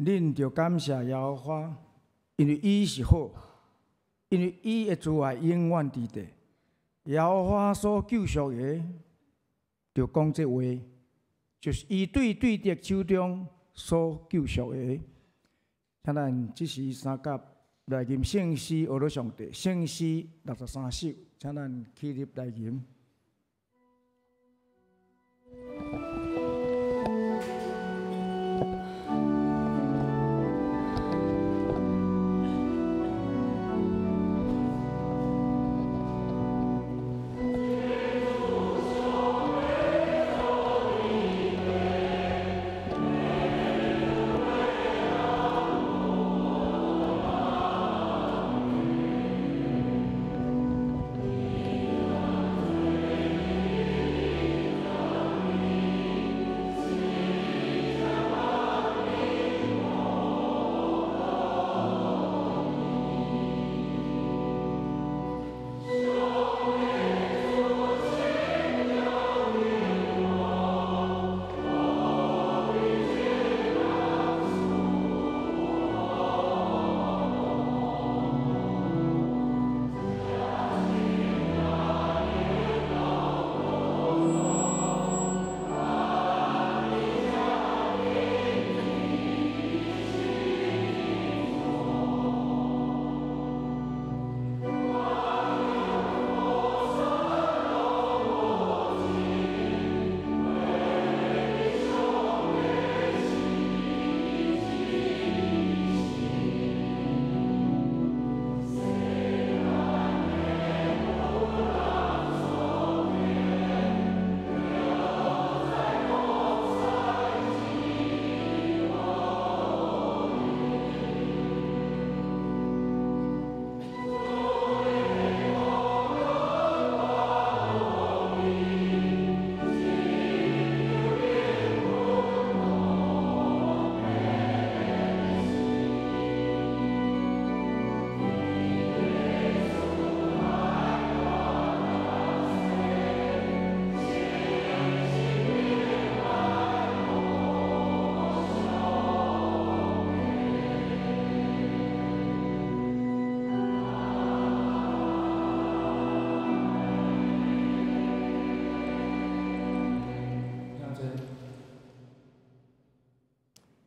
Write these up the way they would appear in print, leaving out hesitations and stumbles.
恁著感謝耶和華，因為伊是好，因為伊的慈愛永遠佇地。耶和華所救贖的，著講這話，就是伊對對敵手中所救贖的。請咱這時三佮來吟聖詩，呵咾上帝，聖詩63首，請咱起立來吟。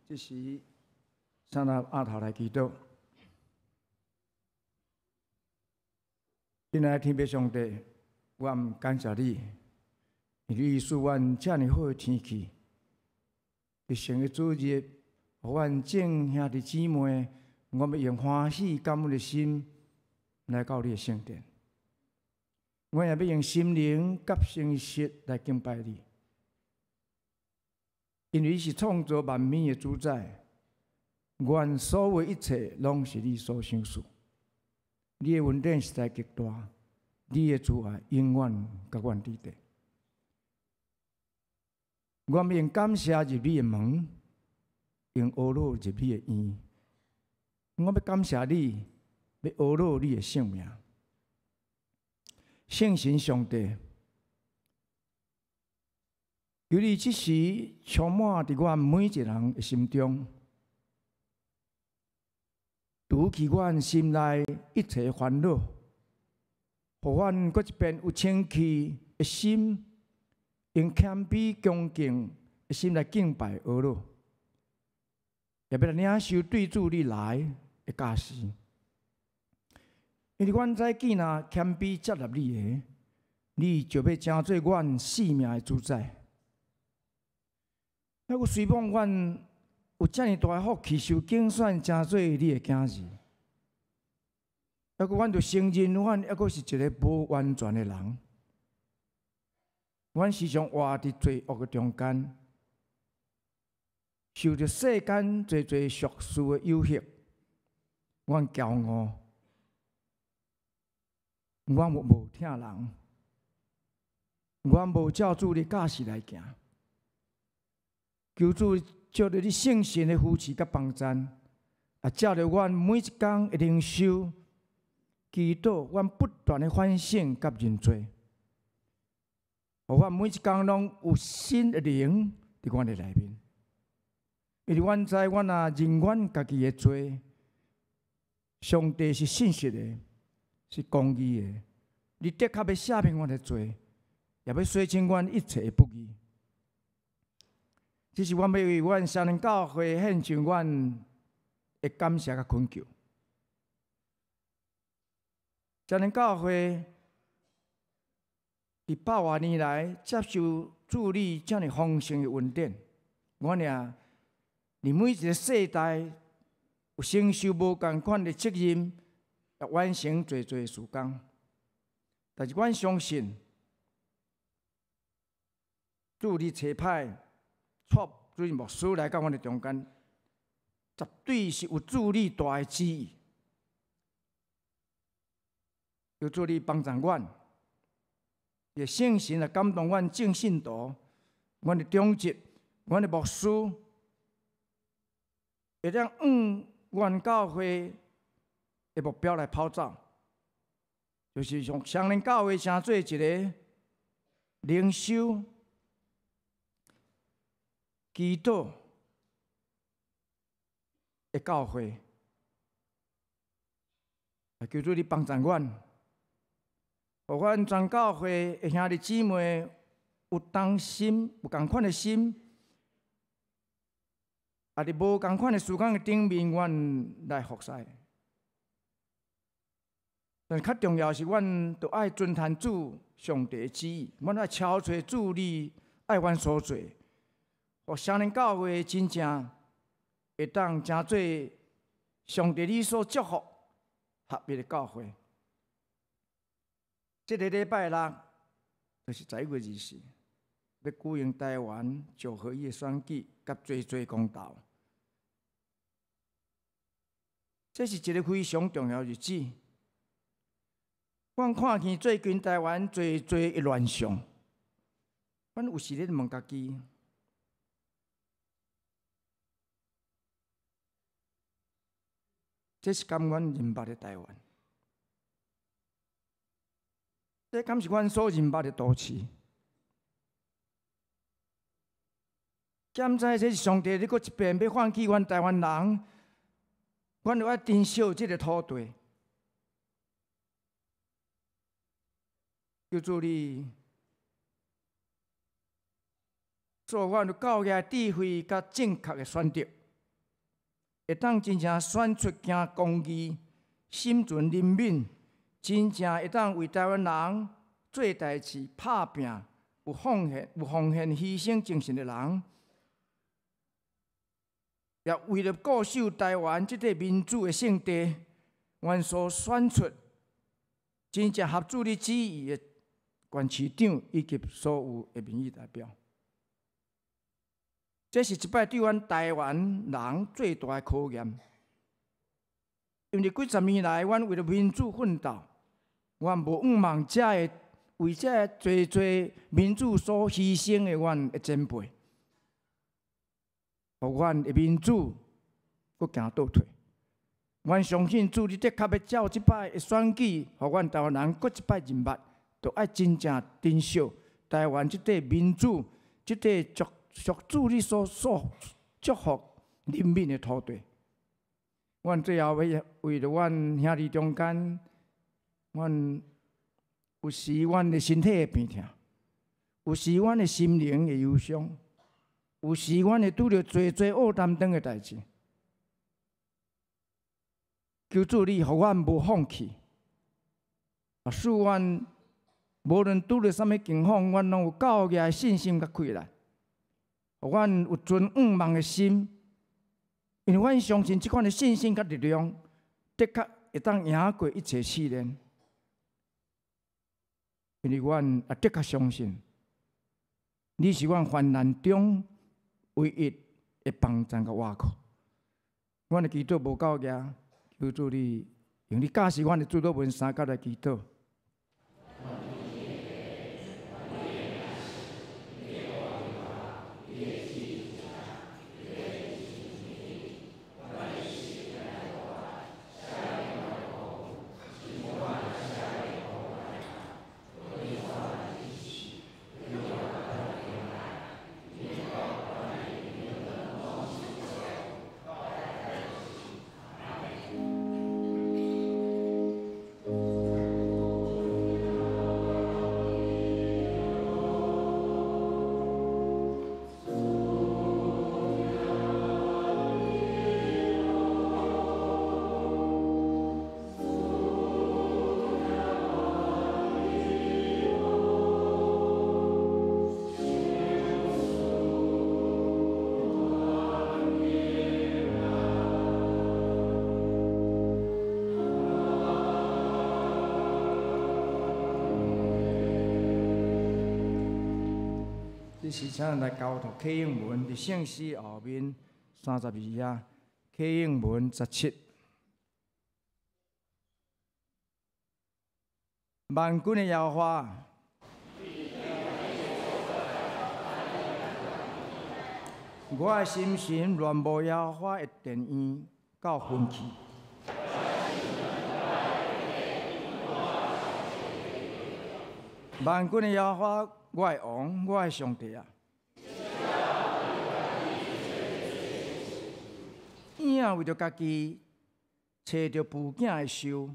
這時，請咱阿頭來祈禱。親愛的天父上帝，我感謝你，因為你賜阮遮爾好的天氣，得勝的主日，予阮眾兄弟姊妹，我欲用歡喜感恩的心來到你的聖殿。我也欲用心靈佮誠實來敬拜你。因為你是創造萬物的主宰，願所有一切攏是你所賞賜。你的恩典實在極大，你的慈愛永遠佮阮佇地。我用感謝入你的門，用呵咾入你的院。我欲感謝你，欲呵咾你的聖名。聖神上帝。求你這時充滿佇阮每一個人的心中，除去阮心內一切煩惱，予阮閣一遍有清氣的心，用謙卑恭敬的心來敬拜呵咾，也欲來領受對主你來的教示。因為阮知見若謙卑接納你的，你就欲成做阮性命的主宰。抑閣雖罔阮有遮爾大的福氣，受揀選成做你的囝兒，抑閣阮著承認，阮抑閣是一个無完全的人。阮時常活佇罪惡的中間，受著世間濟濟俗事的誘惑，阮驕傲，阮無疼人，阮無照主的教示來行。求主藉著你聖神的扶持佮幫贊，也藉著阮每一工的靈修、祈禱，阮不斷的反省佮認罪，予阮每一工攏有新的靈佇阮的內面。因為阮知，阮若認阮家己的罪，上帝是信實的，是公義的。你的確欲赦免阮的罪，也欲洗清阮一切的不義。這是阮欲為阮雙連教會獻上阮的感謝佮懇求。雙連教會佇百外年來接受主你遮爾豐盛的恩典，阮也佇每一个世代有承受無仝款的責任，來完成濟濟事工。但是阮相信，主你差派蔡主任牧師來到阮的中間，絕對是有主你大的旨意。求主你幫助阮，伊的聖神來感動阮眾信徒、阮的長執、阮的牧師，會當按阮教會的目標來跑走，就是將雙連教會成做一个靈修、祈禱的教會。求主你幫助阮，予阮全教會的兄弟姊妹有同心、有仝款的心，啊，佇無仝款的事工的頂面，阮來服侍。但是較重要是，阮著愛遵行主上帝的旨意，阮愛超揣主你愛阮所做，予雙連教會真正會當成做上帝你所祝福合一的教會。這个禮拜六就是11月24，欲舉行台灣九合一的選舉，佮濟濟公投。這是一个非常重要的日子。阮看見最近台灣濟濟的亂象，阮有時咧問家己，這是敢阮認捌的台灣？這敢是阮所認捌的都市？敢知這是上帝咧閣一遍欲喚起阮台灣人，阮著愛珍惜這个土地。求主你賜阮有夠額智慧佮正確的選擇，會當真正選出行公義、心存憐憫，真正會當為台灣人做代誌、拍拚、有奉獻、有奉獻犧牲精神的人，也為著固守台灣這塊民主的聖地，阮所選出真正合主你旨意的縣市長以及所有的民意代表，這是一擺對阮台灣人最大的考驗。因為幾十年來，阮為著民主奮鬥，阮無向望這个為這濟濟民主所犧牲的阮的前輩，予阮的民主閣行倒退。阮相信主，你的確欲照這擺的選舉，予阮台灣人閣一擺認捌，著愛真正珍惜台灣這塊民主、這塊屬屬主你所所祝福人民的土地。阮最後欲為著阮兄弟中間，阮有時阮的身體會病疼，有時阮的心靈會憂傷，有時阮會拄著濟濟烏擔當的代誌。求主你，予阮無放棄，啊，使阮無論拄著啥物境況，阮攏有夠額的信心佮氣力，予阮有存向望的心，因為阮相信這款的信心佮力量，的確會當贏過一切試煉。因為阮也的確相信，你是阮患難中唯一的幫贊佮倚靠。阮的祈禱無夠額。求主你用你教示阮的主禱文三甲來祈禱。這時請咱來交托啟應文，佇聖詩後面32頁，啟應文17。萬軍的耶和華，我的心神戀慕耶和華的殿院到昏去。萬軍的耶和華，我的王，我的上帝啊！影為著家己揣著哺囝的獸，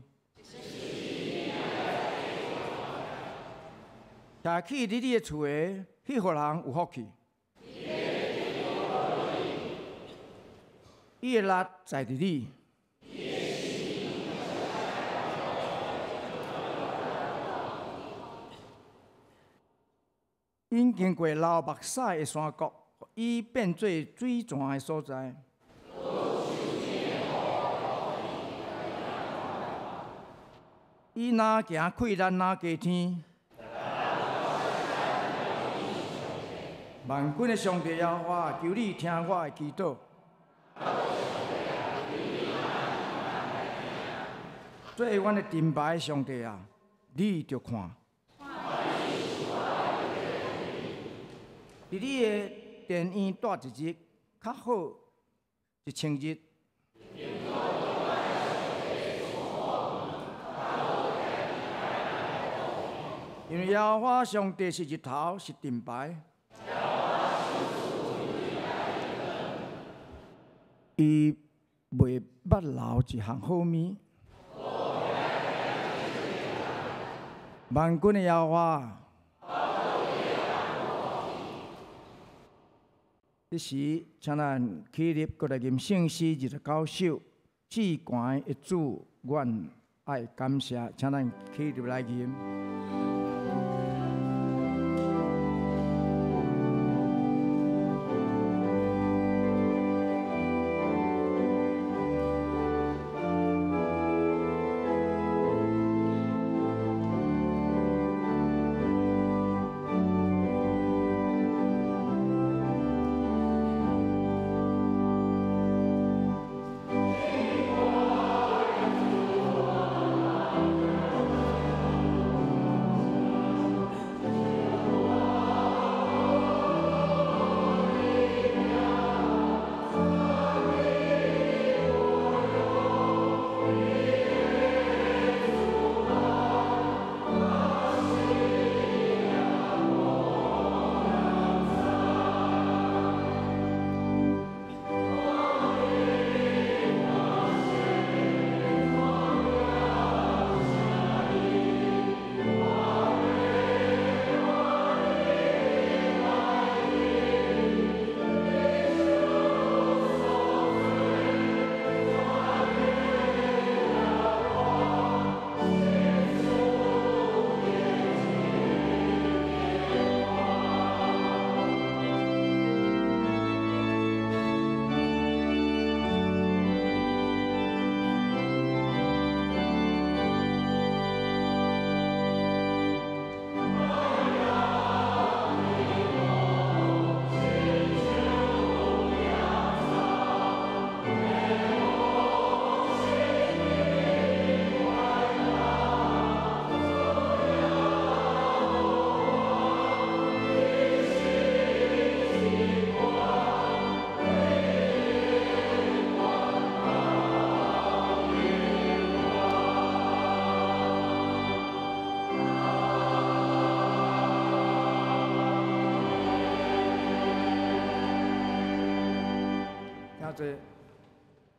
徛起佇你的厝的，彼予人有福氣。伊的力在佇你。𪜶經過流目屎的山谷，伊變做水泉的所在。伊若行困難，若加天。萬軍的上帝耶和華，求你聽我的祈禱。做阮的盾牌上帝啊，你著看。佇你的殿院蹛一日，較好1000日。因為耶和華上帝是日頭，是盾牌。伊袂捌留一項好物。萬軍的耶和華。這時，請咱起立，閣來吟聖詩29首，至懸的主，阮愛感謝，請咱起立來吟。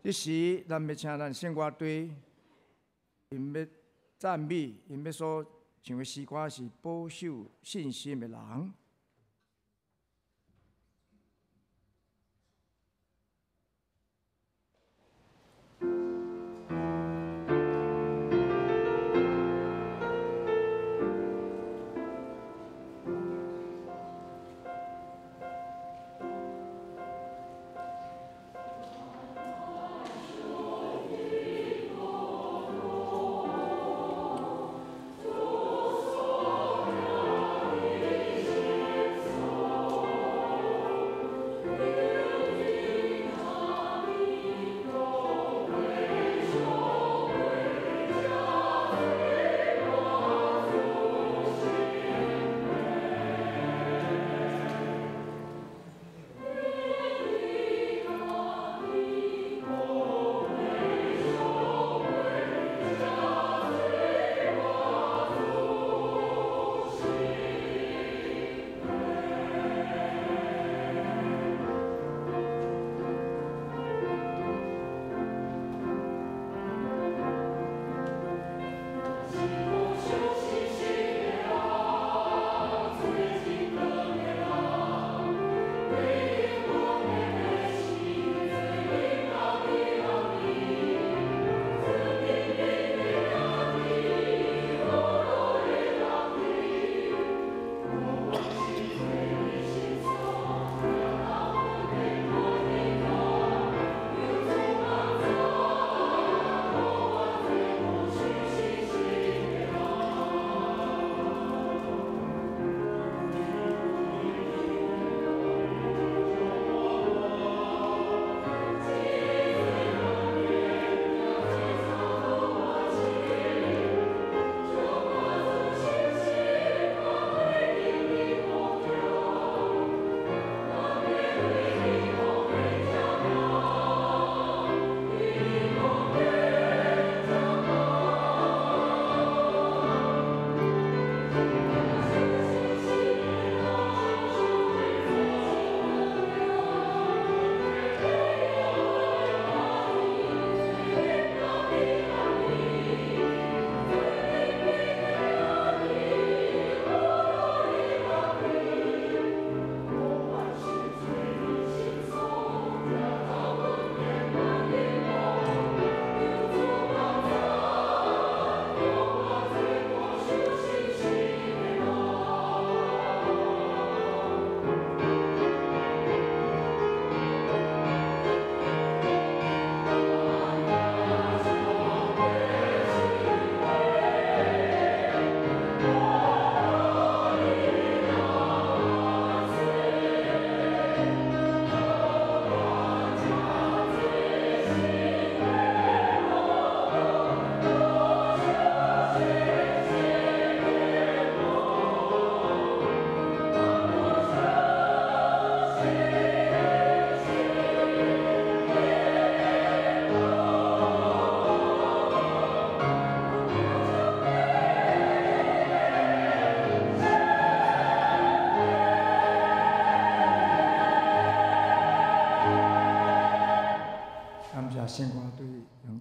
這時，咱欲請咱聖歌隊，𪜶欲讚美，𪜶欲所唱的詩歌是保守信心的人。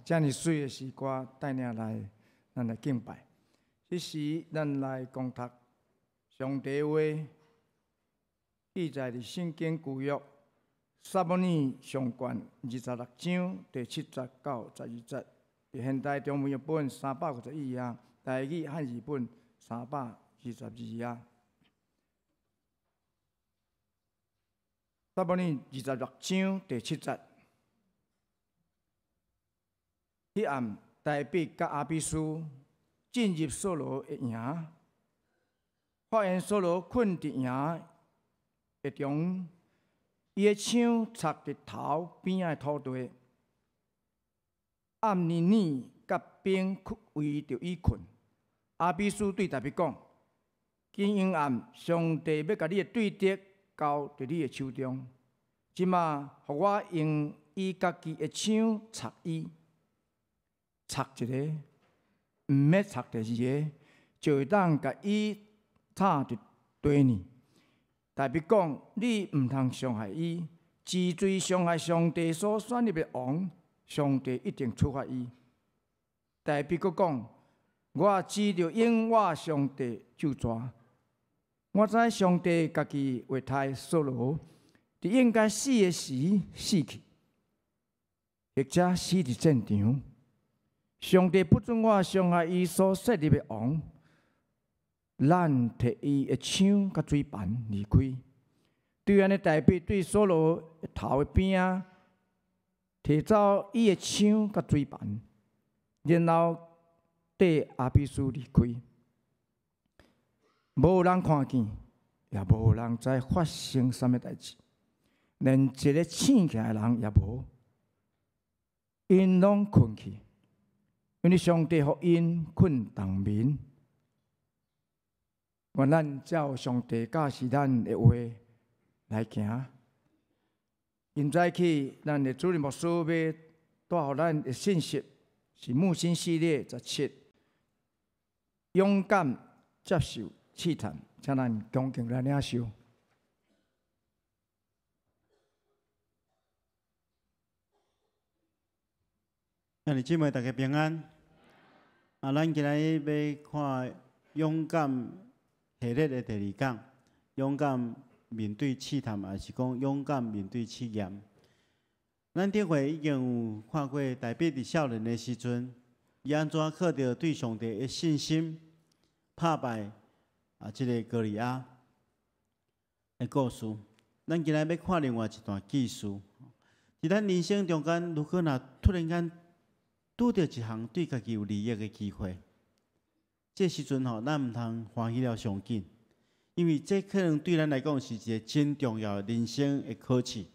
遮爾媠的詩歌帶領來，咱來敬拜。這時，咱來攻讀上帝話，記載佇聖經舊約撒母耳上卷26章第七節到12節，佇現代中文譯本351頁，台語漢字本322頁。撒母耳26章第七節，彼暗大衛佮亞比書進入掃羅的營，發現掃羅睏佇營的中，伊的槍插佇頭邊仔的土地。暗尼耳佮兵圍著伊睏。亞比書對大衛講：今昏暗，上帝欲共你的對敵交佇你的手中。這馬，予我用伊家己的槍插伊，插一个，毋免插第二个，就會當共伊插佇地呢。大衛講：你毋通傷害伊，治罪傷害上帝所選立的王，上帝一定處罰伊。大衛閣講：我指著永活上帝咒詛，我知上帝家己會刣掃羅，佇應該死的時死去，或者死佇戰場。上帝不准我傷害伊所設立的王，咱提伊的槍佮水盤離開。對按呢，大衛對掃羅頭的邊仔提走伊的槍佮水盤，然後綴亞比書離開。無人看見，也無人知發生啥物代誌，連一个醒起來的人也無。𪜶攏睏去，因為上帝予𪜶睏重眠。願咱照上帝教示咱的話來行。今早起，咱的主任牧師欲帶予咱的信息是木星系列17，勇敢接受試探，請咱恭敬來領受。兄弟姊妹，大家平安。啊，咱今日欲看勇敢系列的第二講，勇敢面對試探，抑是講勇敢面對試驗。咱頂回已經有看過，大衛佇少年的時陣，伊按怎靠著對上帝的信心，拍敗啊這个歌利亞的故事。咱今日欲看另外一段記事。佇咱人生中間，如果若突然間拄著一項對家己有利益的機會，這時陣吼，咱毋通歡喜了傷緊，因為這可能對咱來講是一個真重要的人生的考試，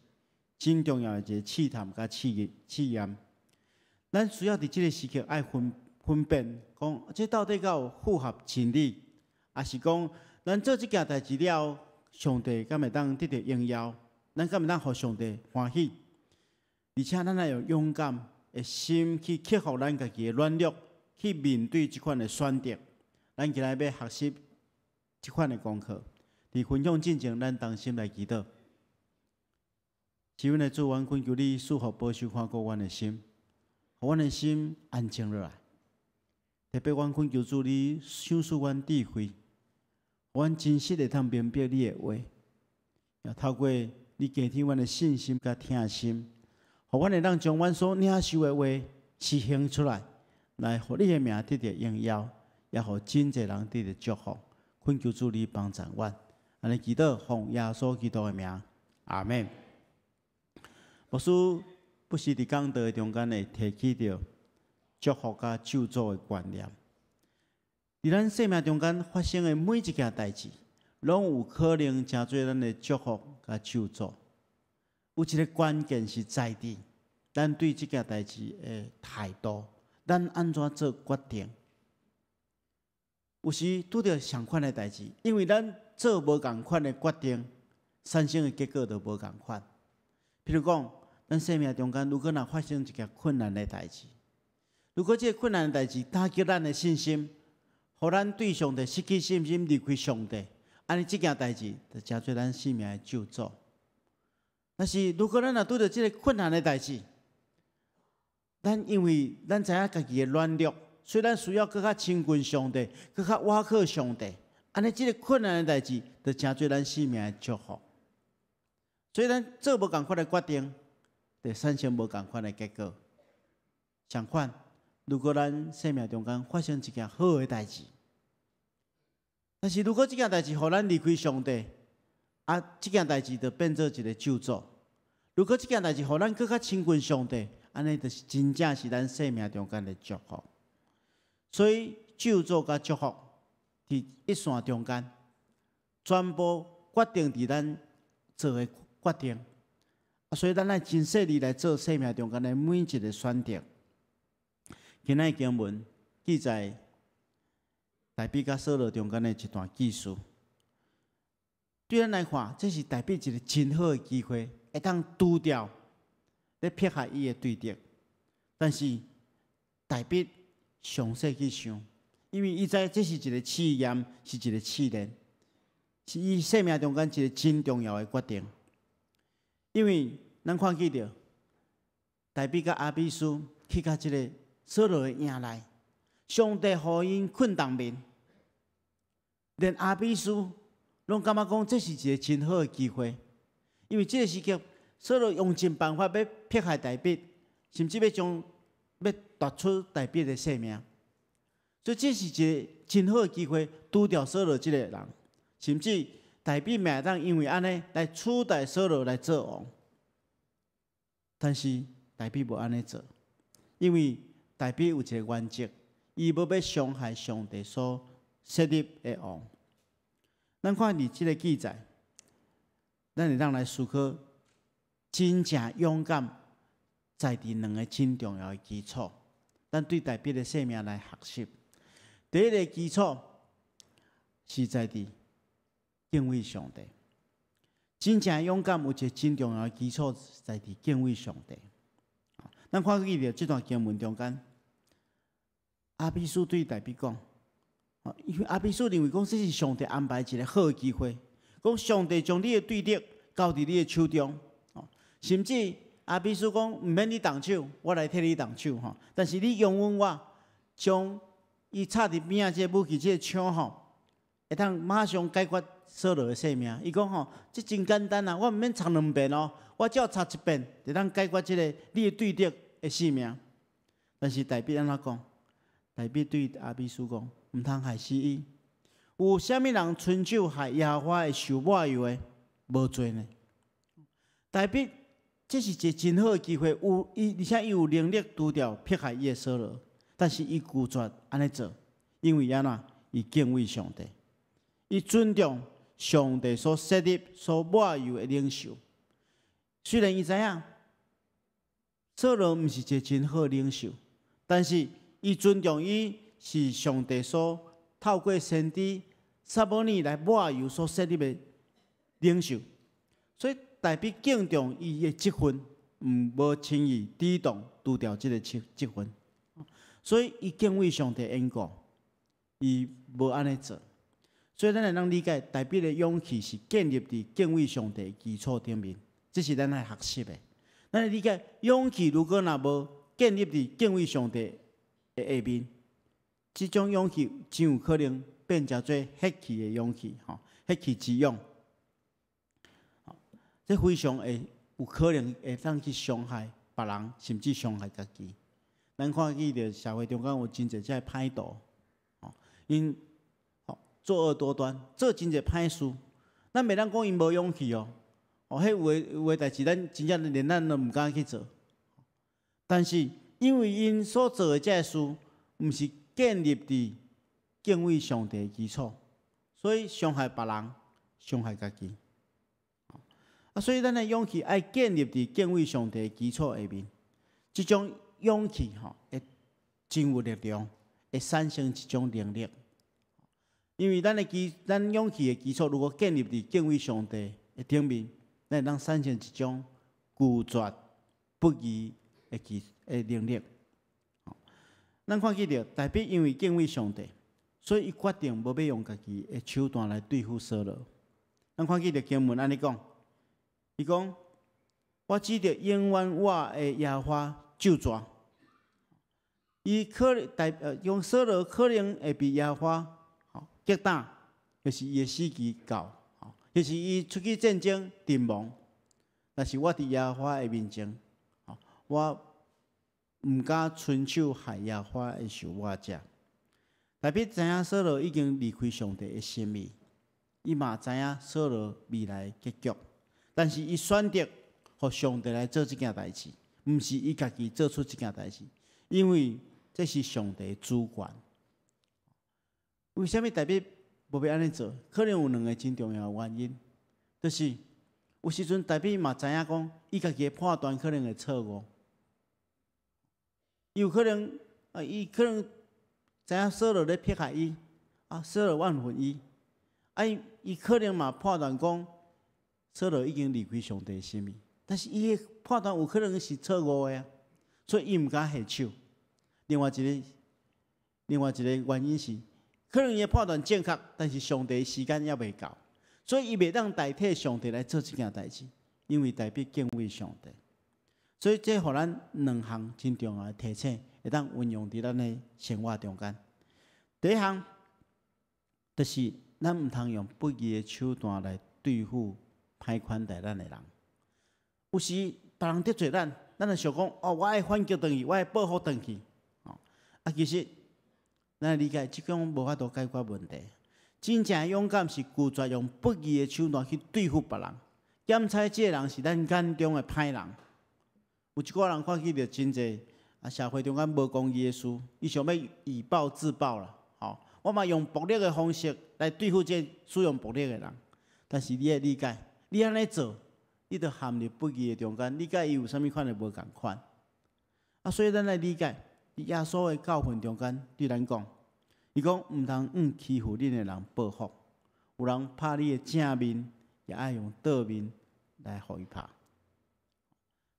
真重要的一個試探佮試驗。咱需要佇這个時刻愛分辨，講這到底敢有符合真理，抑是講咱做這件代誌了後，上帝敢會當得著榮耀，咱敢會當予上帝歡喜，而且咱愛用勇敢的心去克服咱家己的軟弱，去面對這款的選擇。咱今日欲學習這款的功課。佇分享進前，咱同心來祈禱。是阮的主，阮懇求你賜福保守看顧阮的心，予阮的心安靜落來。特別阮懇求主，你賞賜阮智慧，予阮真實會當明白你的話，也透過你加添阮的信心佮疼心，予阮會當將阮所領受的話實行出來，來予你的名得著榮耀，也予真濟人得著祝福。懇求主你幫助阮，按呢祈禱，奉耶穌基督的名，阿們。牧師不時佇講道的中間會提起著祝福佮咒詛的觀念。佇咱生命中間發生的每一件代誌，攏有可能成做咱的祝福佮咒詛。有一个關鍵是在佇咱對這件代誌的態度，咱按怎做決定？有時拄著相款的代誌，因為咱做無仝款的決定，產生的結果就無仝款。譬如講，咱生命中間如果若發生一件困難的代誌，如果這个困難的代誌打擊咱的信心，予咱對上帝失去信心，離開上帝，按呢這件代誌就成做咱生命的咒詛。但是如果咱若拄著這个困難的代誌，咱因為咱知影家己的軟弱，所以咱需要閣較親近上帝，閣較倚靠上帝。按呢，這个困難的代誌，就成做咱生命的祝福。所以咱做無仝款的決定，就產生無仝款的結果。相反，如果咱生命中間發生一件好的代誌，但是如果這件代誌予咱離開上帝，啊，這件代誌就變做一个咒詛。如果這件代誌予咱閣較親近上帝，按呢就是真正是咱生命中間的祝福。所以咒詛佮祝福佇一線中間，全部決定佇咱做的決定。啊，所以咱愛真細膩來做生命中間的每一个選擇。今仔日經文記載大衛佮掃羅中間的一段記事。對咱來看，這是大衛一个真好的機會，會當除掉咧迫害伊的對敵。但是大衛詳細去想，因為伊知這是一个試驗，是一个試煉，是伊生命中間一个真重要的決定。因為咱看見著大衛佮亞比書去到這个掃羅的營內，上帝予𪜶睏當眠，連亞比書攏感覺講這是一个真好的機會，因為這个時刻掃羅用盡辦法欲迫害大衛，甚至欲將欲奪取大衛的性命，所以這是一个真好的機會，除掉掃羅這个人，甚至大衛嘛會當因為按呢來取代掃羅來做王。但是大衛無按呢做，因為大衛有一个原則，伊無欲傷害上帝所設立的王。咱看佇這个記載，咱會當來思考真正勇敢，在佇兩个真重要的基礎。咱對大衛的生命來學習。第一个基礎是在佇敬畏上帝。真正勇敢有一个真重要的基礎，在佇敬畏上帝。咱看見著這段經文中間，亞比書對大衛講，因為亞比書認為講這是上帝安排一个好的機會，講上帝將你的對敵交佇你的手中，甚至亞比書講毋免你動手，我來替你動手吼。但是你容允我將伊插佇邊仔這个武器這个槍吼，會當馬上解決掃羅的性命。伊講吼，這真簡單啊，我毋免插兩遍哦，我只要插一遍，就當解決這个你的對敵的性命。但是大衛按怎講？大衛對亞比書講，毋通害死伊。有啥物人伸手害耶和華的受抹油的，無罪呢？大衛這是一个真好的機會，有伊，而且伊有能力除掉迫害伊的掃羅，但是伊拒絕按呢做，因為按怎？伊敬畏上帝，伊尊重上帝所設立、所抹油的領袖。雖然伊知影掃羅毋是一个真好的領袖，但是伊尊重伊是上帝所透過先知撒母耳來抹油所設立的領袖，所以大衛敬重伊的職分，毋無輕易主動除掉這个職分，所以伊敬畏上帝緣故，伊無按呢做。所以咱會當理解，大衛的勇氣是建立佇敬畏上帝的基礎頂面，這是咱愛學習的。咱來理解，勇氣如果若無建立佇敬畏上帝的下面，這種勇氣真有可能變成做血氣的勇氣，吼，血氣之勇，這非常會有可能會當去傷害別人，甚至傷害家己。咱看見著社會中間有真濟這个歹徒，吼，𪜶吼作惡多端，做真濟歹事。咱袂當講𪜶無勇氣哦，哦，彼有的代誌，咱真正連咱都毋敢去做。但是因為𪜶所做的這个事，毋是建立佇敬畏上帝的基礎，所以傷害別人，傷害家己。啊，所以咱的勇氣愛建立佇敬畏上帝的基礎下面，這種勇氣吼會真有力量，會產生一種能力。因為咱勇氣的基礎，如果建立佇敬畏上帝的頂面，咱會當產生一種拒絕不義的能力。咱看見著，大衛因為敬畏上帝，所以伊決定無欲用家己的手段來對付掃羅。咱看見著經文按呢講，伊講：我指著永遠活的耶和華咒詛，伊可能代用掃羅可能會被耶和華吼擊打，就是伊的死期到，吼，就是伊出去戰爭陣亡。但是我佇耶和華的面前，吼，我毋敢伸手害耶和華的受膏者。大衛知影掃羅已經離開上帝的心意，伊嘛知影掃羅未來結局，但是伊選擇予上帝來做這件代誌，毋是伊家己做出這件代誌，因為這是上帝主權。為啥物大衛無欲按呢做？可能有兩个真重要的原因，就是有時陣大衛嘛知影講，伊家己的判斷可能會錯誤，伊有可能啊，伊可能知影掃羅咧迫害伊，啊，掃羅怨恨伊，啊，伊伊可能嘛判斷講，掃羅已經離開上帝心意，但是伊的判斷有可能是錯誤的啊，所以伊毋敢下手。另外一个原因是，可能伊的判斷正確，但是上帝時間猶未到，所以伊袂當代替上帝來做這件代誌，因為大衛敬畏上帝。所以這予咱兩項真重要的提醒，會當運用佇咱的生活中間。第一項，就是咱毋通用不義的手段來對付歹款待咱的人。有時別人得罪咱，咱就想講哦，我愛反擊轉去，我愛報復轉去。哦，啊，其實咱理解，這種無法度解決問題。真正勇敢是拒絕用不義的手段去對付別人，檢採這个人是咱眼中的歹人。有一寡人看起著真濟啊，社會中間無公義的事，伊想欲以暴制暴啦，吼！我嘛用暴力的方式來對付這使用暴力的人，但是你愛理解，你按呢做，你就陷入不義的中間，你佮伊有啥物款的無仝款？啊，所以咱來理解，佇耶穌的教訓中間對咱講，伊講毋通向欺負恁的人報復，有人拍你的正面，也愛用倒面來予伊拍。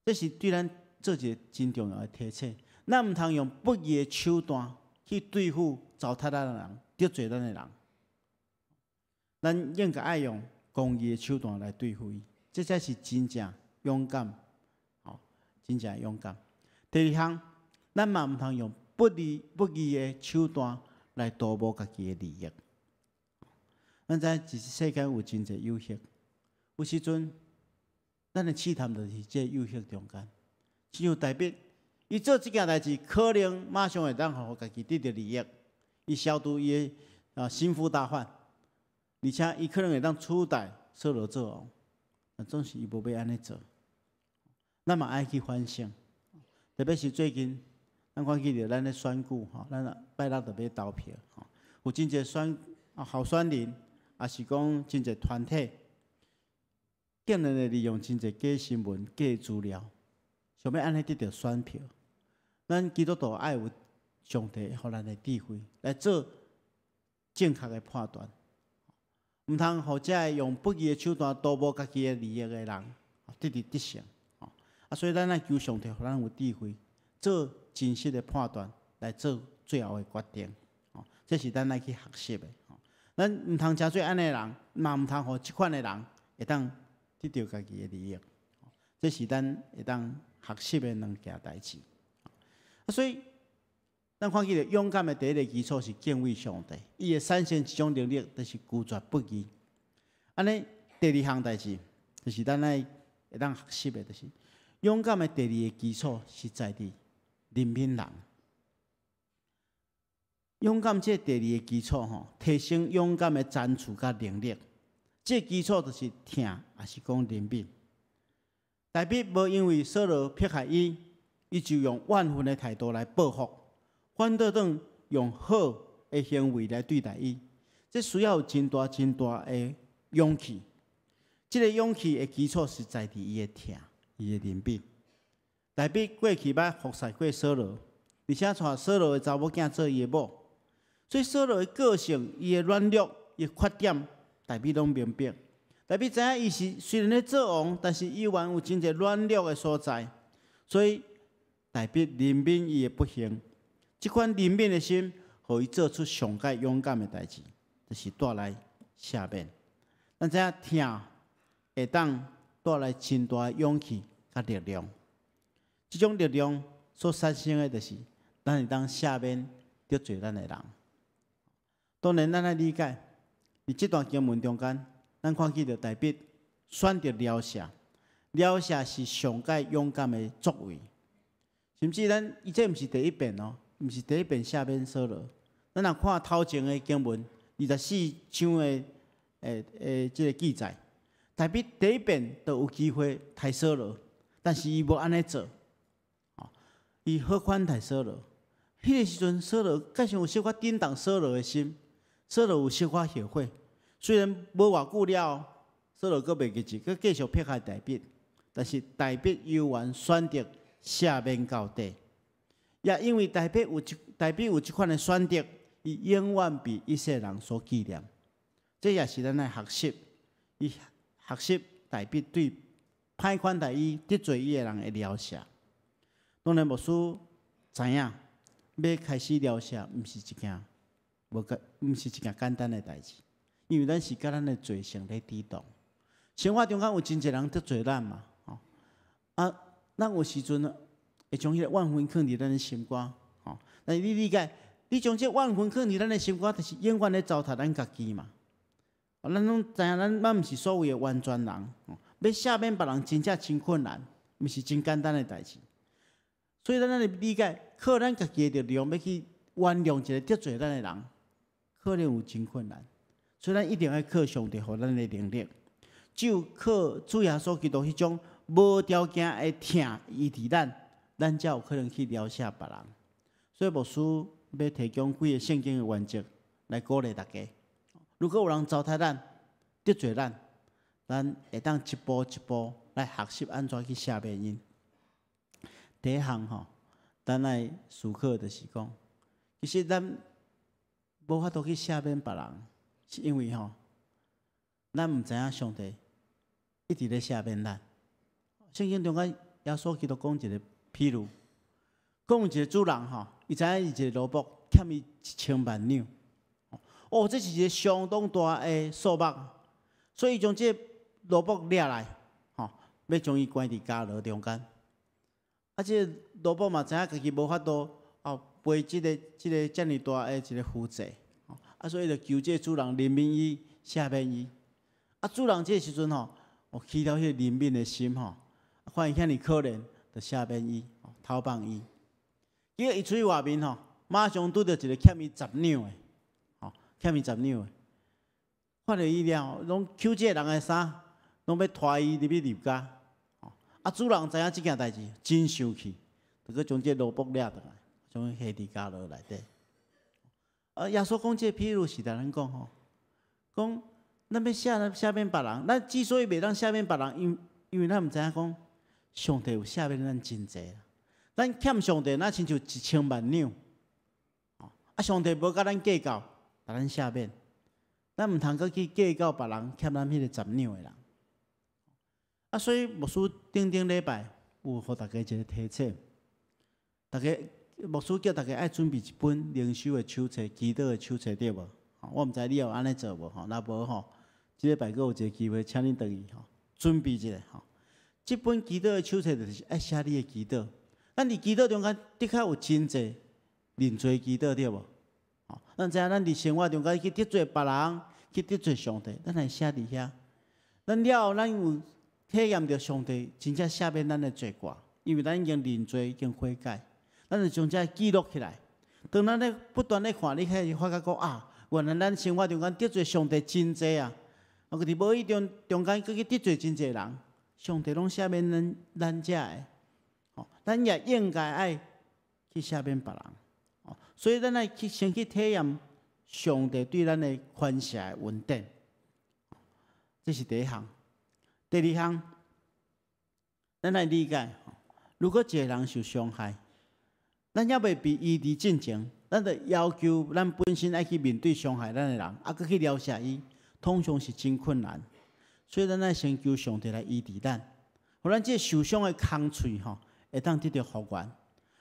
這是對咱做一个真重要的提醒。咱毋通用不義的手段去對付糟蹋咱的人、得罪咱的人。咱應該愛用公義的手段來對付伊，這才是真正勇敢，吼，真正勇敢。第二項，咱嘛毋通用不義的手段來圖謀家己的利益。咱知這世間有真濟誘惑，有時陣咱的試探就是這誘惑中間。只有代表伊做這件代誌，可能馬上會當予家己得著利益，伊消除伊的心腹大患，而且伊可能會當取代掃羅做王，但總是伊無欲按呢做。咱嘛愛去反省，特別是最近，咱看見著咱咧選舉吼，咱拜六就欲投票吼，有真濟選候選人，抑是講真濟團體，竟然會利用真濟假新聞、假資料，想欲按呢得著選票。咱基督徒愛有上帝予咱的智慧來做正確的判斷，毋通予這个用不義的手段圖謀家己的利益的人得佇得勝。啊，所以咱愛求上帝，予咱有智慧，做真實的判斷，來做最後的決定。這是咱愛去學習的。咱毋通成做按呢人，嘛毋通予這款的人會當得著家己的利益。這是咱會當學習的兩件代誌。啊，所以咱看見著勇敢的第一个基礎是敬畏上帝，伊會產生一種能力，就是拒絕不義。按呢，第二項代誌，就是咱愛會當學習的，就是勇敢的第二个基礎是在佇憐憫人。勇敢這第二个基礎吼，提升勇敢的層次佮能力。這基礎就是疼，抑是講憐憫。大衛無因為掃羅迫害伊，伊就用怨恨的態度來報復，反倒轉用好的行為來對待伊。這需要有真大真大的勇氣。這个勇氣的基礎是在佇伊的疼，伊的憐憫。大衛過去捌服侍過掃羅，而且娶掃羅的查某囝做伊的某，所以掃羅的個性、伊的軟弱、伊的缺點，大衛攏明白。大衛知影伊是雖然咧做王，但是伊猶有真濟軟弱的所在，所以大衛憐憫伊的不幸。這款憐憫的心，予伊做出上蓋勇敢的代誌，就是帶來赦免。咱知影疼會當帶來真大的勇氣佮力量。這種力量所產生的，就是咱會當赦免得罪咱的人。當然，咱愛理解，佇這段經文中間，咱看見著大衛選擇饒赦，饒赦是上蓋勇敢的作為。甚至咱伊這毋是第一遍哦，毋是第一遍赦免掃羅。咱若看頭前的經文，24章的這个記載，大衛第一遍就有機會刣掃羅，但是伊無按呢做，伊好寬待掃羅。彼个時陣，掃羅閣像有小可震動掃羅的心，掃羅有小可後悔。雖然無偌久了，掃羅閣袂記住，閣繼續迫害大衛，但是大衛猶原選擇赦免到底。也因為大衛有這款的選擇，伊永遠被以色列人所紀念。這也是咱愛學習，伊學習大衛對歹款待伊、得罪伊的人的饒赦。當然，牧師知影，欲開始饒赦，毋是一件簡單的代誌，因為咱是佮咱的罪性咧抵擋。生活中間有真濟人得罪咱嘛，吼啊，咱有時陣會將彼个怨恨囥佇咱的心肝，吼。但是你理解，你將這怨恨囥佇咱的心肝，就是永遠咧糟蹋咱家己嘛。咱攏知影，咱毋是所謂的完全人，欲赦免別人真正真困難，毋是真簡單的代誌。所以咱愛理解，靠咱家己的力量欲去原諒一个得罪咱的人，可能有真困難。所以咱一定愛靠上帝予咱的能力，只有靠主耶穌基督彼種無條件的疼醫治咱，咱才有可能去饒赦別人。所以牧師欲提供幾个聖經的原則來鼓勵大家。如果有人糟蹋咱、得罪咱，咱會當一步一步來學習按怎去赦免𪜶。第一項吼，咱愛思考就是講，其實咱無法度去赦免別人，是因為吼，咱毋知影上帝一直咧赦免咱。聖經中間耶穌基督講一个譬喻，講有一个主人吼，伊知影伊一个奴僕欠伊1000萬兩。哦，這是一个相當大的數目，所以伊將這个奴僕掠來，吼，欲將伊關佇監牢中間。啊，這个奴僕嘛知影家己無法度哦背這个遮爾大的一个負債，啊，所以就求這个主人憐憫伊，赦免伊。啊，主人這个時陣吼，哦，起了彼个憐憫的心吼，看伊遐爾可憐，就赦免伊，偷放伊。結果伊出去外面吼，馬上拄著一个欠伊十兩的。欠伊十兩的，看著伊了，攏搝這个人的衫，攏欲拖伊入去入監。啊，主人知影這件代誌，真生氣，就閣將這個奴僕掠轉來，將伊下佇監牢內底。啊，耶穌講這個譬喻是共咱講吼，講咱欲赦免別人，咱之所以袂當赦免別人，因為咱毋知影講，上帝有赦免咱真濟。咱欠上帝，若親像1000萬兩，啊，上帝無佮咱計較，共咱赦免，咱毋通閣去計較別人欠咱彼个十兩的人。啊，所以牧師頂頂禮拜有予大家一个提醒，大家牧師叫大家愛準備一本靈修的手冊、祈禱的手冊，對無？我毋知你有按呢做無吼？若無吼，這禮拜閣有一个機會，請你轉去吼，準備一下吼。這本祈禱的手冊就是愛寫你的祈禱。咱佇祈禱中間的確有真濟認罪祈禱，對無？咱知影咱佇生活中間去得罪別人，去得罪上帝，咱來寫佇遐。咱了後，咱有體驗著上帝真正赦免咱的罪過，因為咱已經認罪，已經悔改，咱就將這記錄起來。當咱咧不斷咧看，你開始發覺講啊，原來咱生活中間得罪上帝真濟啊！啊，閣佇無意中間閣去得罪真濟人，上帝攏赦免咱遮的，吼，咱也應該愛去赦免別人。所以，咱愛去先去體驗上帝對咱的寬赦的恩典，這是第一項。第二項，咱愛理解，如果一个人受傷害，咱猶未被醫治進前，咱就要求咱本身愛去面對傷害咱的人，啊，閣去饒赦伊，通常是真困難。所以，咱愛先求上帝來醫治咱，予咱這受傷的空喙吼，會當得著復原。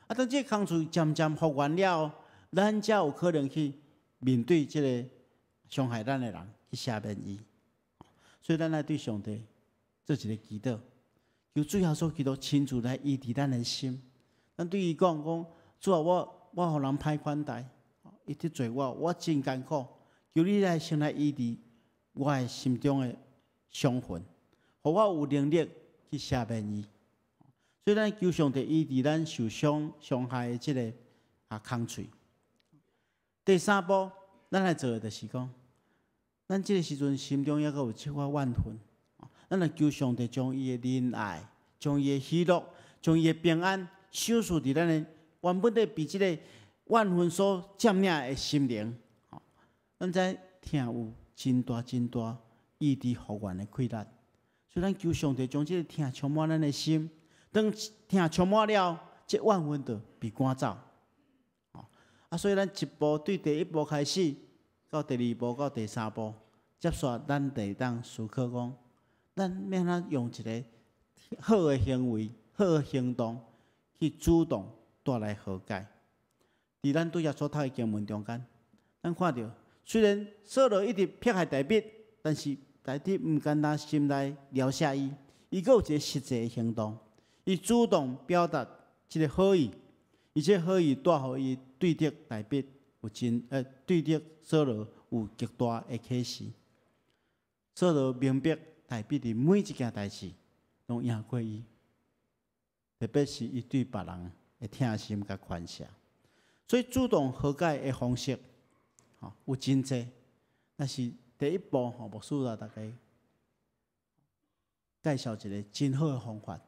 啊，當這个空喙漸漸復原了後，咱才有可能去面對這个傷害咱的人，去赦免伊。所以，咱愛對上帝做一个祈禱，求主耶穌基督親自來醫治咱的心。咱對伊講講，主啊，我我予人歹款待，伊得罪我，我真艱苦。求你來先來醫治我的心中的傷痕，予我有能力去赦免伊。所以咱求上帝醫治咱受傷傷害的這个空喙。第三步，咱來做的就是講，咱這个時陣心中猶閣有這寡怨恨，咱來求上帝將伊的仁愛、將伊的喜樂、將伊的平安賞賜佇咱的原本咧被這個怨恨所佔領的心靈。咱知疼有真大真大醫治復原的氣力，所以咱求上帝將這个疼充滿咱的心。當疼充滿了，這怨恨就被趕走。所以咱一步對第一步開始，到第二步到第三步，接續咱就會當思考講，咱欲按怎用一个好的行為、好的行動去主動帶來和解。佇咱拄才所讀的經文中間，咱看著雖然掃羅一直迫害大衛，但是大衛毋干焦心內饒赦伊，伊閣有一个實際的行動。伊主動表達這个好意，而且好意帶予伊對敵大衛有真對敵掃羅有極大的啟示。掃羅明白大衛佇每一件代誌攏贏過伊，特別是伊對別人的疼心佮寬赦。所以主動和解的方式，吼有真濟，但是第一步吼，牧師來大家介紹一个真好的方法。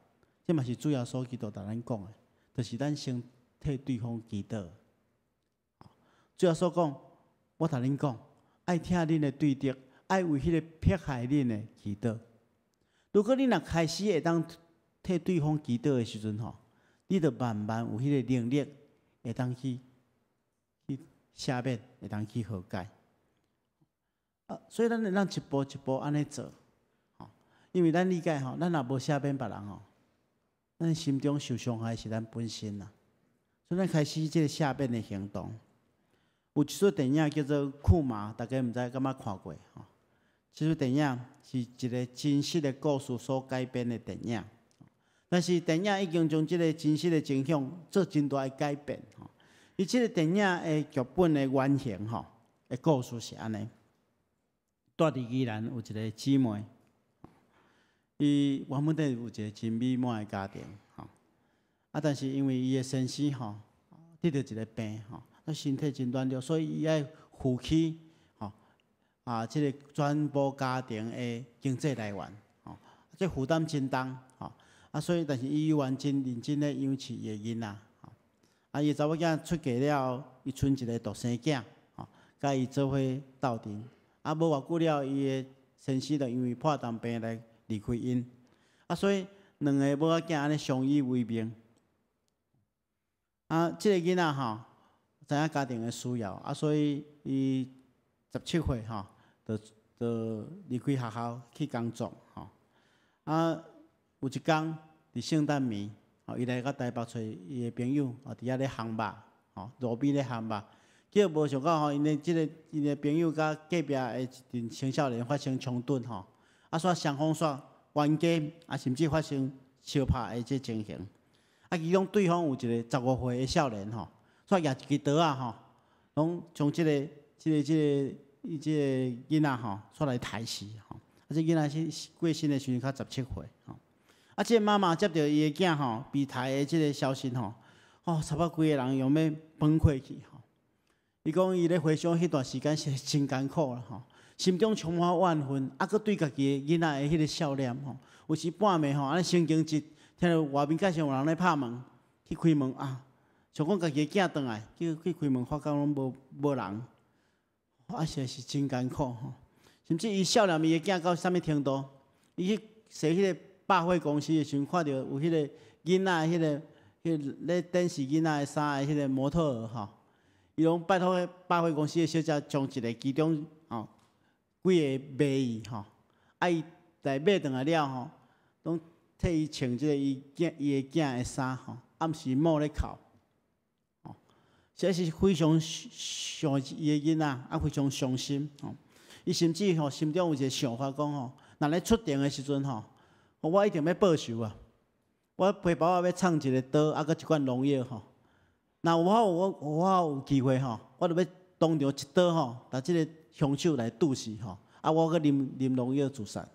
這嘛是主耶穌基督共咱講的，就是咱先替對方祈禱。主耶穌講：我共恁講，愛疼恁的對敵，愛為彼个迫害恁的祈禱。如果你若開始會當替對方祈禱的時陣吼，你就慢慢有彼个能力，會當去赦免，會當去和解。所以咱會當一步一步按呢做，吼，因為咱理解吼，咱若無赦免別人吼，咱心中受傷害是咱本身啦。所以咱開始這个赦免的行動。有一齣電影叫做《庫瑪》，大家毋知敢捌看過吼？這齣電影是一个真實的故事所改編的電影，但是電影已經將這个真實的真相做真大的改變吼。伊這个電影的劇本的原型吼，的故事是按呢：住佇宜蘭有一个姊妹，伊原本底有一个真美滿的家庭吼，但是因為伊的先生吼得著一个病吼，身體真軟弱，所以伊愛負起吼這个全部家庭的經濟來源吼，這負擔真重吼，所以但是伊猶原真認真咧養飼伊的囡仔吼，伊的查某囝出嫁了後，伊賰一个獨生囝吼，佮伊做伙鬥陣，無偌久了，伊的先生就因為破膽病來離開𪜶，所以兩个某仔囝按呢相依為命，這个囡仔吼，知影家庭的需要，所以伊17歲吼，就離開學校去工作吼。有一工佇聖誕暝，吼，伊來到台北揣伊的朋友，佇遐咧烘肉，吼，路邊咧烘肉，結果無想到吼，𪜶的這个𪜶的朋友佮隔壁的一陣青少年發生衝突吼，煞雙方煞冤家，甚至發生相拍的這情形。其中對方有一个15歲的少年吼，煞舉一支刀仔吼，攏將這个伊這個囡仔吼，煞來刣死吼。這囡仔是過身的時陣才17歲吼。這个媽媽接著伊的囝吼被刣的這个消息吼，哦，差不多規个人用欲崩潰去吼。伊講伊咧回想彼段時間是真艱苦啦吼，心中充滿怨恨，閣對家己的囡仔的彼个孝念吼。有時半暝吼，按呢神經質，聽著外面蓋上有人咧拍門，去開門啊，想講家己的囝轉來，去開門發覺攏無人，實在是真艱苦吼。甚至伊孝念伊的囝到啥物程度？伊去踅彼個百貨公司的時陣，看著有彼個囡仔彼個咧展示囡仔的衫的彼個模特兒吼，伊攏拜託彼百貨公司的小姐將一个其中吼幾个賣伊吼，伊來買轉來了吼，攏替伊穿這个伊囝伊的囝的衫吼，暗時帽咧扣，吼，實在是非常想伊的囡仔，非常傷心吼。伊甚至吼心中有一个想法講吼，若咧出庭的時陣吼，我一定欲報仇啊！我背包仔欲藏一个刀，閣一罐農藥吼，若我有機會吼，我就欲當場一刀吼，共這个兇手來毒死吼，啊，我閣啉啉農藥自殺。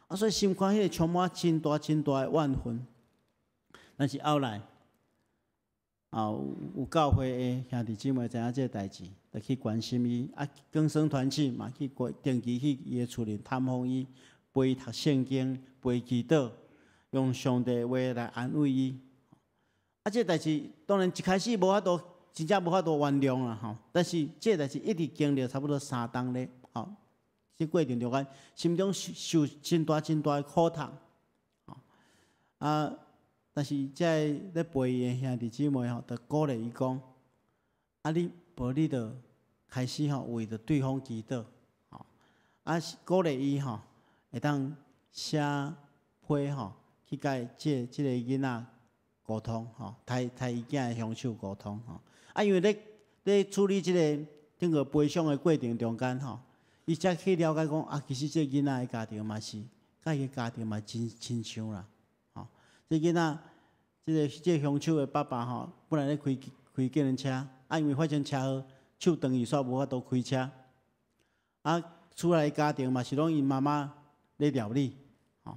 啊，所以心肝彼个充滿真大真大的怨恨。但是後來，啊，有教會的兄弟姊妹知影這个代誌，就去關心伊。啊，更生團契嘛，去定期去伊的厝裡探訪伊，陪伊讀聖經，陪伊祈禱，用上帝的話來安慰伊。啊，這个代誌當然一開始無法度，真正無法度原諒啦吼。但是這个代誌一直經歷差不多3冬咧，吼。這過程中間，心中受真大真大的苦痛，啊！但是這个咧陪伊的兄弟姊妹吼，就鼓勵伊講：啊，你無你就開始吼為著對方祈禱，吼啊，鼓勵伊吼會當寫批吼去共這个囡仔溝通吼，刣伊囝的兇手溝通吼。啊，因為咧處理這个整個賠償的過程中間吼，伊才去了解講啊，其實這个囡仔的家庭嘛是，佮伊的家庭嘛真親像啦，吼。這囡仔，這个兇手的爸爸吼，本來咧開計程車，啊，因為發生車禍，手斷去，煞無法度開車。啊，厝內家庭嘛是攏𪜶媽媽咧料理，吼。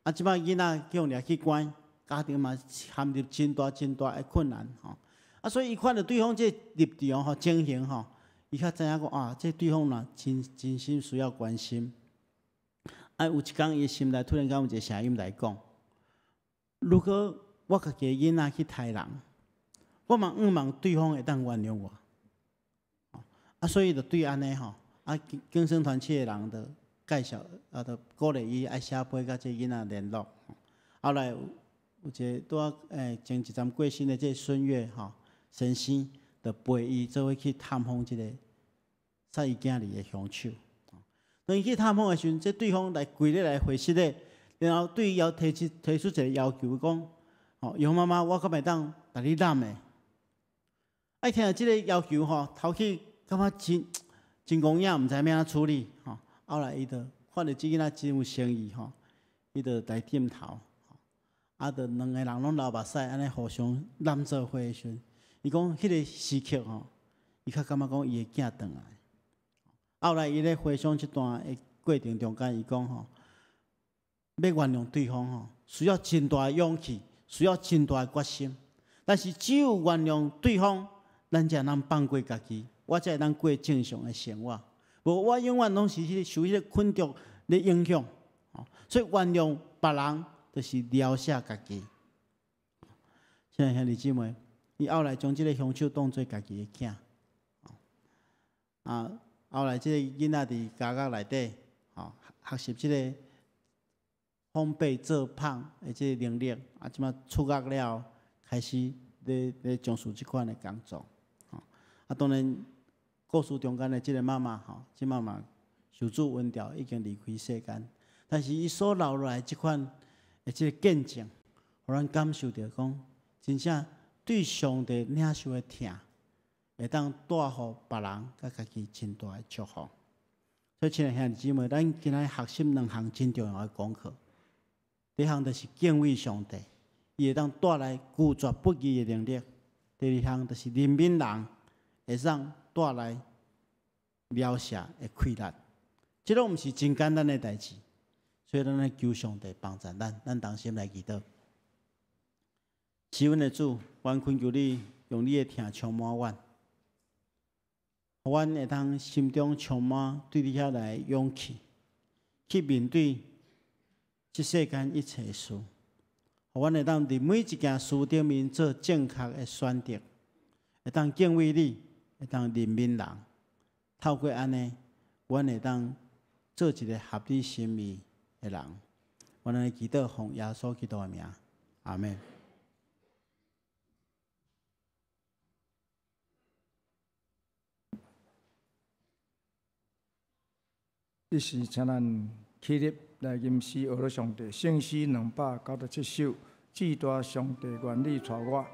啊，這擺囡仔去予掠去關，家庭嘛陷入真大真大的困難，吼。啊，所以伊看著對方這個立場吼情形吼，伊較知影講啊，這對方若真真心需要關心。啊，有一工伊心內突然間有一个聲音來講：如果我家己的囡仔去刣人，我嘛向望對方會當原諒我。啊，所以就對按呢吼，啊，更生團契的人就介紹，啊，就鼓勵伊愛寫批佮這个囡仔聯絡。後來有一个拄仔前一陣過身的這个孫越吼先生，就陪伊做伙去探訪這个殺伊囝兒的兇手。當伊去探訪的時陣，這對方來規日來回室咧，然後對伊提出一个要求，講：吼，楊媽媽，我敢會當共你攬的？啊，聽著這个要求吼，頭去感覺真真戇影，毋知欲按怎處理吼。後來伊就看著這囡仔真有誠意吼，伊就來點頭。啊，就兩个人攏流目屎，按呢互相攬做伙的時陣，伊講彼个時刻吼，伊較感覺講伊的囝轉來。後來伊咧回想這段的過程中間，伊講吼，欲原諒對方吼，需要真大的勇氣，需要真大的決心。但是只有原諒對方，咱才會當放過家己，我才會當過正常的生活。無我永遠攏是受彼个困局咧影響。所以原諒別人，就是療赦家己。親愛兄弟姊妹，伊後來將這个兇手當做家己的囝。啊，後來這个囡仔佇監獄內底，吼，學習這个烘焙做麭的這个能力，啊，這擺出獄了，開始咧從事這款的工作。啊，當然，故事中間的這个媽媽吼，這媽媽受主恩召，已經離開世間。但是伊所留落來這款的這个見證，予咱感受著講，真正對上帝領受的疼，會當帶予別人佮家己真大的祝福。所以，親愛兄弟姊妹，咱今仔學習兩項真重要的功課。第一項就是敬畏上帝，伊會當帶來拒絕不義的能力；第二項就是憐憫人，會當帶來療赦的氣力。這攏毋是真簡單的代誌，所以咱愛求上帝幫助咱，咱同心來祈禱。是阮的主，阮懇求你用你的疼充滿阮，予阮會當心中充滿對你遐來的勇氣，去面對這世間一切事，予阮會當佇每一件事頂面做正確的選擇，會當敬畏你，會當憐憫人。透過按呢，阮會當做一个合你心意的人。阮來祈禱，奉耶穌基督的名，阿們。這時，請咱起立來吟詩，學了上帝聖詩297首，至大上帝願你帶我。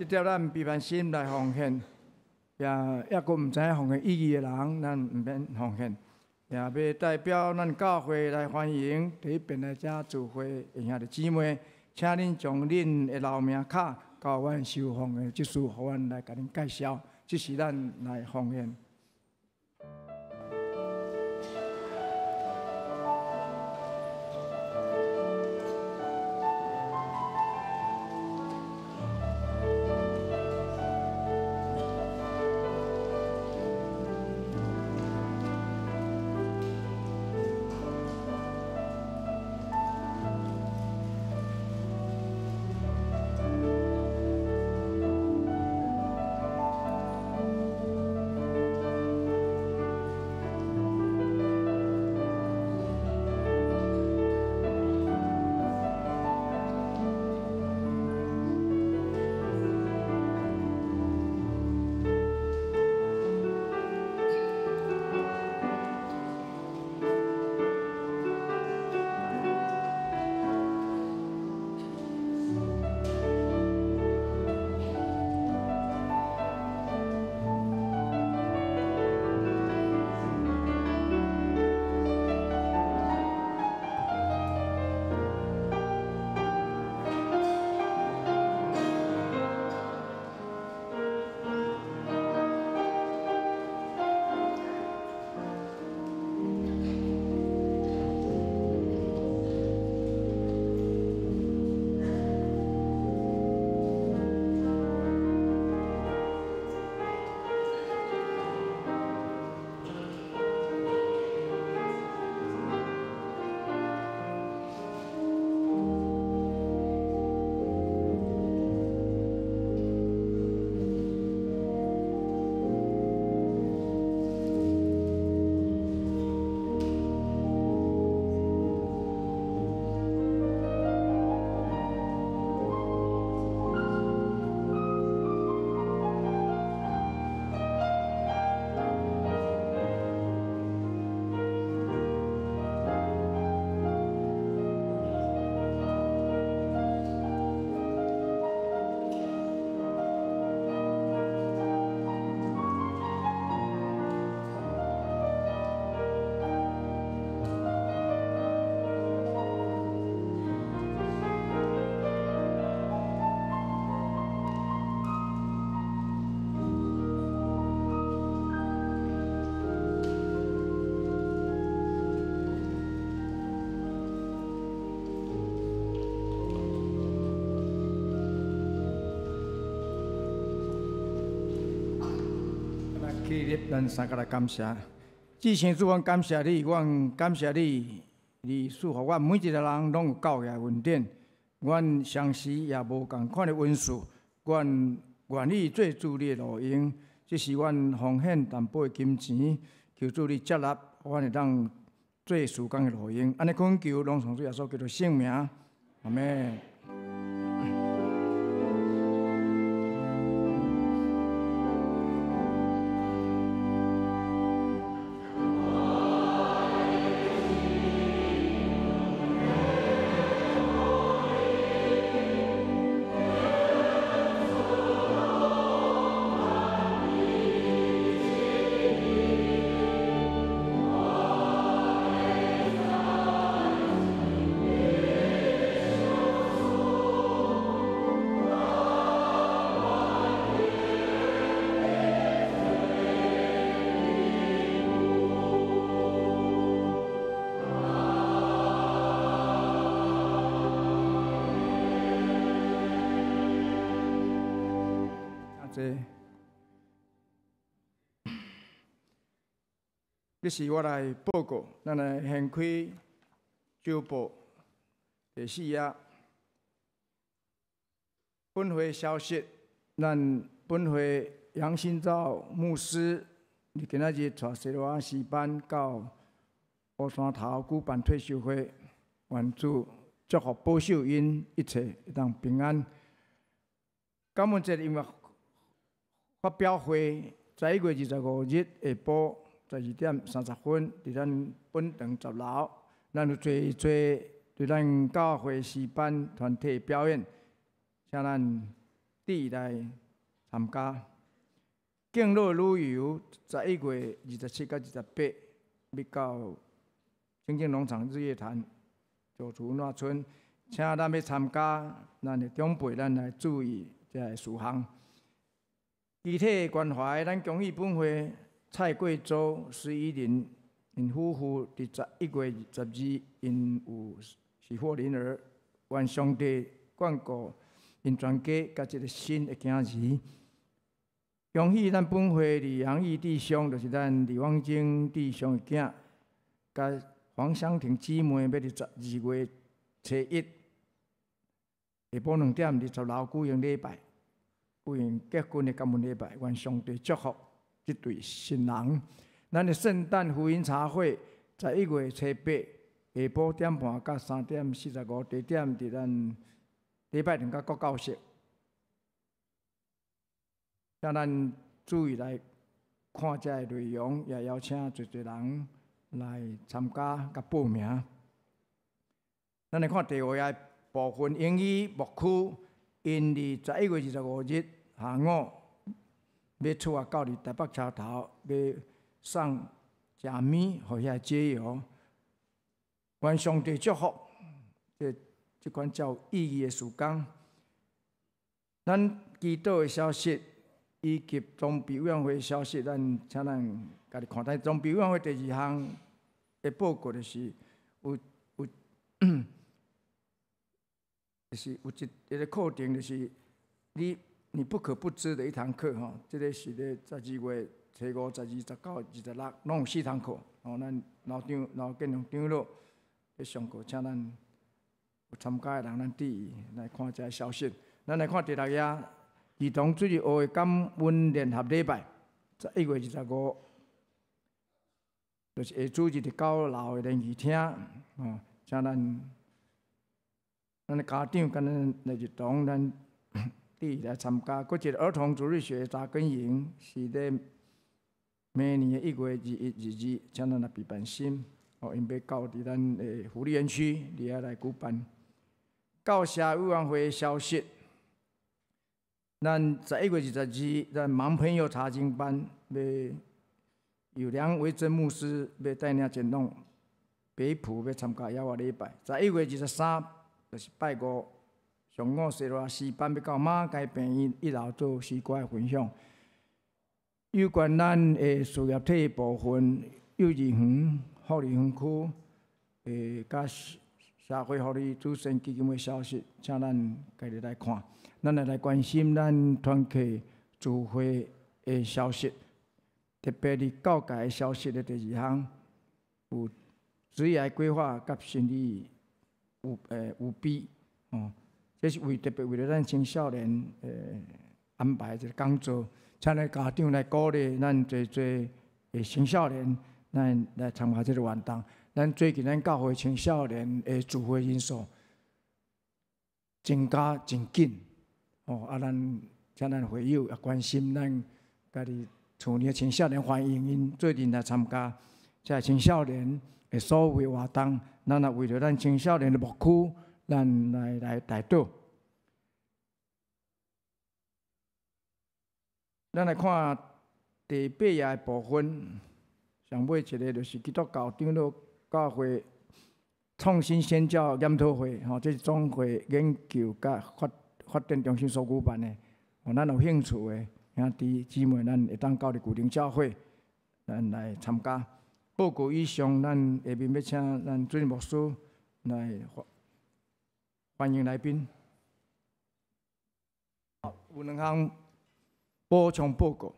這咱悲憫心來奉獻，也抑閣毋知影奉獻意義的人，咱毋免奉獻。也欲代表咱教會來歡迎第一遍來遮聚會的兄弟姊妹，請恁將恁的留名卡交阮收奉的執事，予阮來共恁介紹。這是咱來奉獻。起立，咱三个來感謝。至聖主，阮感謝你，阮感謝你，你賜予阮每一個人攏有夠的恩典。阮相時也無仝款的恩賜，阮願意做主你的路用，這是阮奉獻淡薄的金錢，求主你接納，阮會當做事工的路用。按呢懇求，攏奉主耶穌基督聖名，阿們。這是我來報告，咱來掀開週報第四頁。本會消息，咱本會楊新造牧師，佇今仔日帶西羅亞詩班到烏山頭舉辦退修會，願主祝福保守𪜶一切會當平安。感恩節音樂發表會，11月25日下晡12點30分，佇咱本堂10樓，咱有濟濟對咱教會詩班團體表演，請咱致來參加。敬老旅遊，11月27佮28，欲到清境農場日月潭九族文化村，請咱欲參加，咱的長輩，咱來注意這个事項。肢體關懷，咱恭喜本會蔡貴洲、施依林𪜶夫婦，佇11月22，𪜶有喜獲麟兒，願上帝眷顧𪜶全家佮這个新的囝兒。恭喜咱本會李陽義弟兄，就是咱李旺晶弟兄的囝，佮黃香婷姊妹，欲佇12月初一下晡2點20樓舉行禮拜，舉行結婚的感恩禮拜，願上帝祝福這對新人。咱的聖誕福音茶會，11月初八下晡點半到3點45，地點佇咱禮拜堂佮國教室。請咱注意來看這个內容，也邀請濟濟人來參加佮報名。咱來看第五頁部分英語牧區，𪜶佇11月25日下午，欲出發到佇台北車頭，欲送食物予遐街友。願上帝祝福這這款較有意義的事工。咱祈禱的消息以及裝備委員會消息，咱請咱家己看。但裝備委員會第二項的報告就是有有，就是有一個課程，就是你不可不知的一堂課吼。這个是咧12月初五、12、19、26，攏有四堂課。吼，咱老長老建良長老咧上課，請咱有參加的人，咱注意來看這个消息。咱來看第六頁，兒童主日學的感恩聯合禮拜，11月25，就是下主日佇9樓的聯誼廳，吼，請咱的家長佮咱的兒童，咱注意來參加。閣一个兒童主日學扎根營是咧明年的1月21、22，請咱來備辦心，哦，𪜶欲到佇咱的福利園區佇遐來舉辦。教社委員會的消息。咱11月22，咱盲朋友查經班欲由梁維珍牧師欲帶領前往北埔欲參加猶活禮拜。11月23，就是拜五上午西羅詩班欲到馬偕病院一樓做詩歌的分享。有關咱的事業體部分，幼兒園、福利園區，佮社會福利慈善基金會消息，請咱家己來看。咱來來關心咱團契聚會的消息，特別佇教界的消息的第二項，有職業規劃佮心理有備哦，這是為特別為了咱青少年安排一个講座，請咱家長來鼓勵咱濟濟的青少年，咱來參加這个活動。咱最近咱教會青少年的聚會人數增加真緊。哦，啊，咱請咱會友也關心咱家己厝裡的青少年，歡迎𪜶做陣來參加這青少年的所有活動。咱也為著咱青少年的牧區，咱來來代禱。咱來看第八頁的部分，上尾一个就是基督教長老教會創新宣教研討會，吼，這是總會研究佮發展中心所舉辦的，哦，咱有興趣的兄弟姊妹，咱會當到佇舊靈教會，咱來參加。報告以上，咱下面欲請咱主任牧師來歡迎來賓。有兩項補充報告。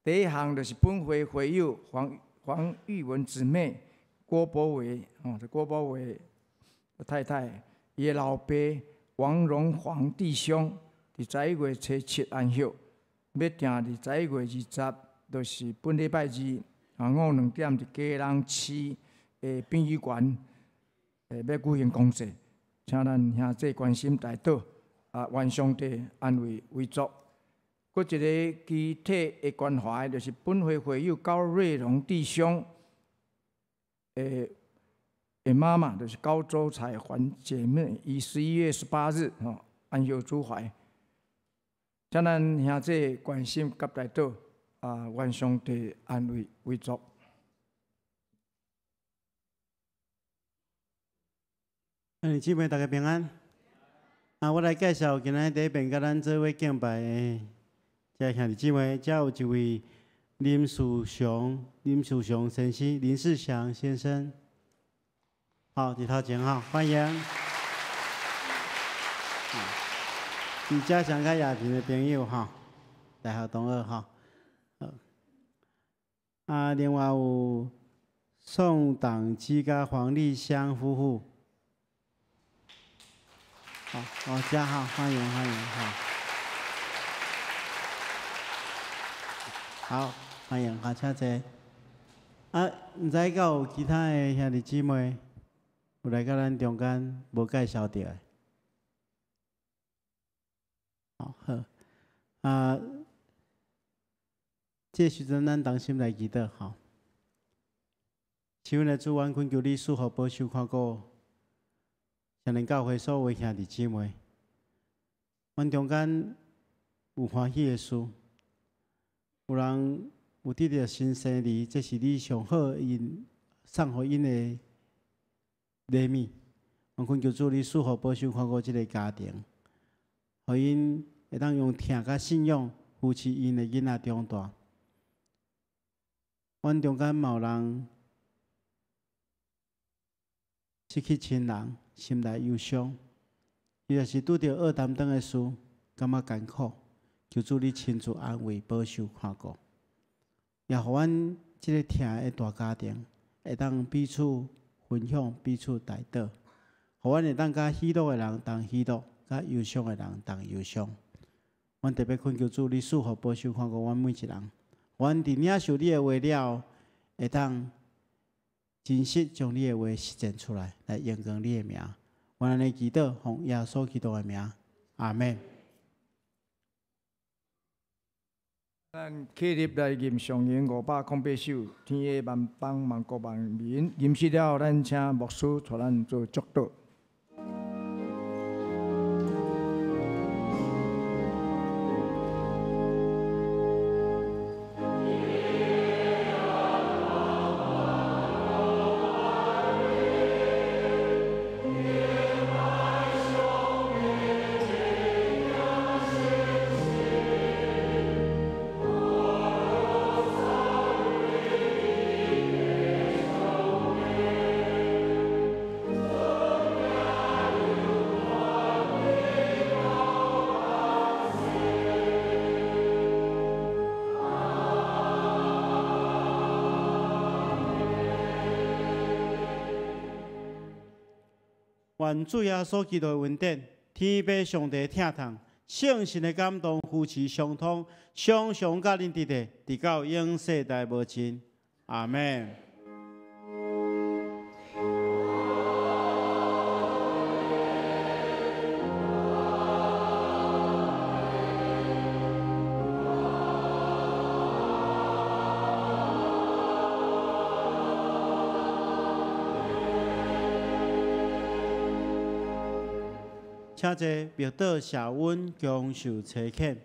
第一項就是本會會友黃黃玉文姊妹郭柏偉，哦，這郭柏偉的太太，伊的老爸王榮煌弟兄，佇11月初七安息，欲定佇11月20，就是本禮拜二下午2點，佇基隆市的殯儀館，欲舉行公祭，請咱兄弟關心代禱，啊，願上帝安慰遺族。閣一个肢體的關懷，就是本會會友高瑞龍弟兄的媽媽，就是高周彩環姐妹，於11月18日，吼，安息主懷。請咱兄弟關心佮代禱，啊，願上帝安慰慰藉。兄弟姊妹，大家平安。啊，我來介紹今仔日佇這邊佮咱做伙敬拜的這兄弟姊妹，遮有一位林樹雄、林樹雄先生、林世祥先生。好，佇頭前吼，歡迎。是嘉祥佮雅婷的朋友吼，大學同學吼。啊，另外有宋黨基佮黃麗香夫婦。好，好，家好，歡迎歡迎，好，好，歡迎，好，請坐。啊，毋知敢有其他的兄弟姊妹有來佮咱中間無介紹著的？好，好，啊，這時陣咱同心來祈禱，吼。慈阮的主，阮懇求你賜福保守看顧。聖靈教會所有兄弟姊妹，阮中間有歡喜的事，有人有得著新生兒，這是你上好𪜶送予𪜶的禮物。阮懇求主，你賜福保守看顧這个家庭，予𪜶會當用疼佮信仰扶持𪜶的囡仔長大。阮中間嘛有人失去親人，心內憂傷，伊若是拄著惡擔當的事，感覺艱苦，求主你親自安慰、保守、看顧，也予阮這个疼的大家庭會當彼此分享、彼此代禱，予阮會當佮喜樂的人同喜樂，佮憂傷的人同憂傷。阮特別懇求主，你賜福保守看顧阮每一人，阮佇領受你的話了後，會當真實將你的話實踐出來，來榮光你的名。阮按呢祈禱，奉耶穌基督的名，阿們。咱起立來吟上詠508首，天下萬邦萬國萬民。吟詩了後，咱請牧師帶咱做祝禱。願主耶穌基督的恩典、天父上帝的疼痛、聖神的感動、扶持相通，常常佮恁佇咧，直到永世代無盡。阿們。請坐，默禱社溫享受差遣。